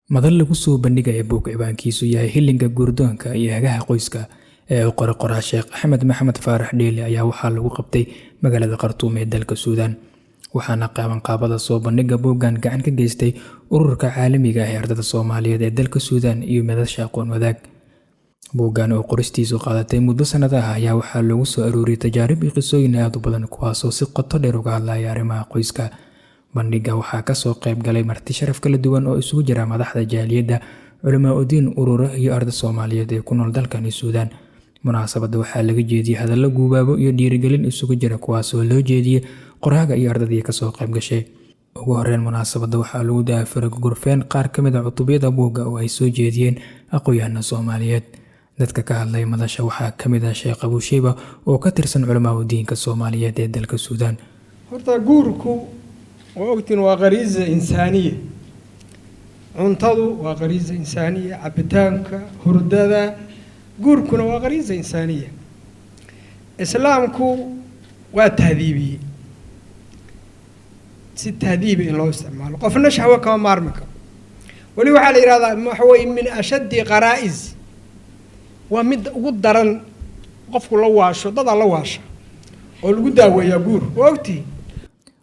Madal lagu soo bandhigaya buug ciwaankiisu yahay Hilinka Guurdoonka iyo Hagaha Qoyska ee uu qoray qoraa Sheekh Axmed Maxamed Faarax Dheeli ayaa waxaa lagu qabtay magaalada Khartoum ee dalka Suudaan. Waxaana qabanqaabada soo bandhigga buuggan gacan ka geystay Ururka Caalamiga ah ee Ardayda Soomaaliyeed ee dalka Suudaan iyo Madasha Aqoon Wadaag. Buuggan oo qoristiisu qaadatay muddo sanado ah ayaa waxaa lagu soo aruuriyay tajaarib iyo qisooyin aad u badan, kuwaasoo si qoto dheer uga hadlaya arrimaha qoyska. Bandhigga waxaa kasoo qayb galay marti sharaf kala duwan oo isugu jira madaxda jaaliyadda, culamaa udiin, ururo iyo arday Soomaaliyeed ee ku nool dalkani Suudaan. Munaasabadda waxaa laga jeediyey hadallo guubaabo iyo dhiirigelin isugu jira, kuwaasoo loo jeediyey qoraaga iyo ardaydii kasoo qayb gashay. Ugu horeyn, munaasabadda waxaa lagu daafuray gurfeen qaar ka mid ah cutubyada buugga oo ay soo jeediyeen aqoon-yahano Soomaaliyeed. Dadka ka hadlay madasha waxaa ka mid ah Sheekh Abusheyba oo ka tirsan culamaa udiinka Soomaaliyeed ee dalka Suudaan. Horta guurku, waa ogtiin, waa qariisa insaaniya. Cuntadu waa qariisa insaaniya, cabitaanka, hurdada, guurkuna waa qariisa insaaniya. Islaamku waa tahdiibiyey, si tahdiiba in loo isticmaalo. Qofna shahwo kama maarmi karo. Weli waxaa la yidhahdaa waxa weye min ashaddi qaraa'is, waa midda ugu daran qofku la waasho, dadaa la waasha oo lagu daaweeyaa guur, waa ogtihi.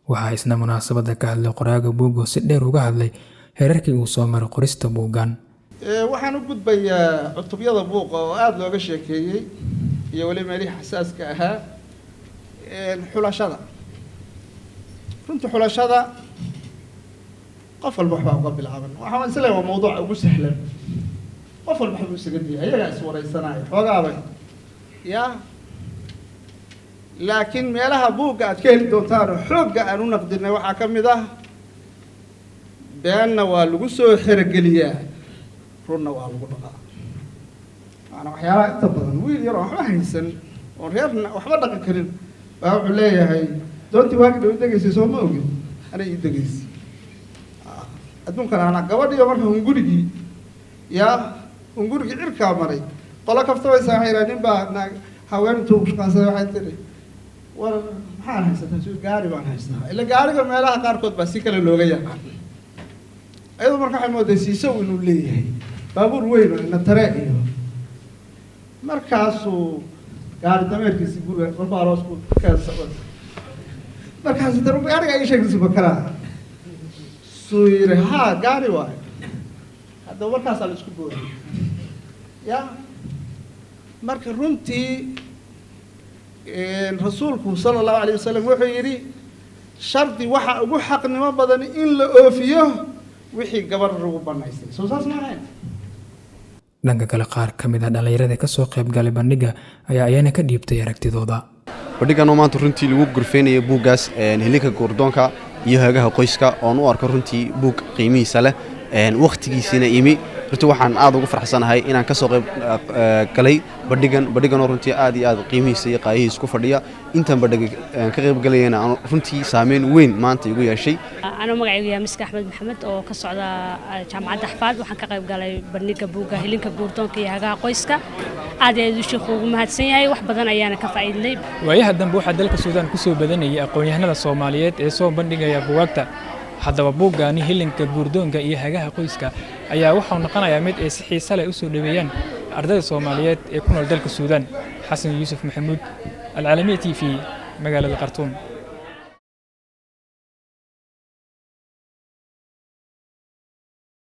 Waxaa isna munaasabadda ka hadlay qoraaga buugga oo si dheer uga hadlay heerarkii uu soo maray qorista buuggan. Waxaan u gudbayaa cutubyada buuqa oo aada looga sheekeeyey iyo weli meelihii xasaaska ahaa. Xulashada, runtii xulashada qof walba waxbaa uga bilaaban. Waxaan isleeyahay waa mawduuca ugu sahlan. Qof walba waxbuu isaga diya, iyagaa iswaraysanaya xoogaabay ya, laakiin meelaha buugga aad ka heli doontaan oo xoogga aan u naqdinay waxaa ka mid ah: beenna waa lagu soo xerogeliyaa, runna waa lagu dhaqaa. Maanaa waxyaalaha inta badan, wiil yar oo waxba haysan oon reerna waxba dhaqan karin baa wuxuu leeyahay: "Doontii waagi dhow degaysay, soo ma ogin? Anay ii degaysay adduunkana." Anaa gabadhiyo marka hungurigii yaa hungurigii cirkaa maray. Qolo kaftabaysa waxay yidhaha: nin baa naag haween intuu shaqaansaday, waxay tiri: "War, maxaan haysataa?" "Si gaari baan haystaa." Ila gaariga meelaha qaarkood baa si kale looga yaqaan. Iyadoo marka waxay mooday siisow inuu leeyahay baabuur weyn oo ina tare iyo markaasuu gaari dameerkiisi guriga markuu aroosku keensado. Markaasu dar gaariga ii sheegtay bakaraa suu yidhi: "Haa, gaari waayo." Haddaba markaasaa la isku booday ya. Marka runtii rasuulku sala Allahu alayh wasalam wuxuu yidhi: "Shardi waxa ugu xaqnimo badan in la oofiyo wixii gabadh lagu banaystay." Soo saas ma ahayn? Dhanka kale, qaar ka mid ah dhallinyarada kasoo qayb galay bandhigga ayaa iyana ka dhiibtay aragtidooda. Bandhiggan oo maanta runtii lagu gurfeynayo buuggaas Hilinka Guurdoonka iyo Hagaha Qoyska, oon u arko runtii buug qiimihiisa leh, wakhtigiisiina imi, runtii waxaan aad ugu farxsanahay inaan ka soo qayb galay bandhigan. Bandhiganoo runtii aad iyo aad qiimihiisa iyo qaayihiisa ku fadhiya. Intaan bandhiga ka qayb galayana aan runtii saameyn weyn maanta igu yeeshay. Anuu magacaygu yahay Miska Axmed Maxamed oo ka socda Jaamacadda Axfaad, waxaan ka qayb galay bandhiga buugga Hilinka Guurdoonka iyo Hagaha Qoyska. Aad iyo aad uu sheekhu ugu mahadsan yahay, wax badan ayaana ka faa'iidnay. Waayaha dambe waxaa dalka Suudaan ku soo badanayay aqoon-yahanada Soomaaliyeed ee soo bandhigaya buugaagta. Haddaba buuggaani Hilinka Guurdoonka iyo Hagaha Qoyska ayaa waxau noqonayaa mid ay si xiise leh u soo dhoweeyaan ardayda Soomaaliyeed ee ku nool dalka Suudaan. Xasan Yuusuf Maxamuud, Alcaalamiya TV, magaalada Khartuum.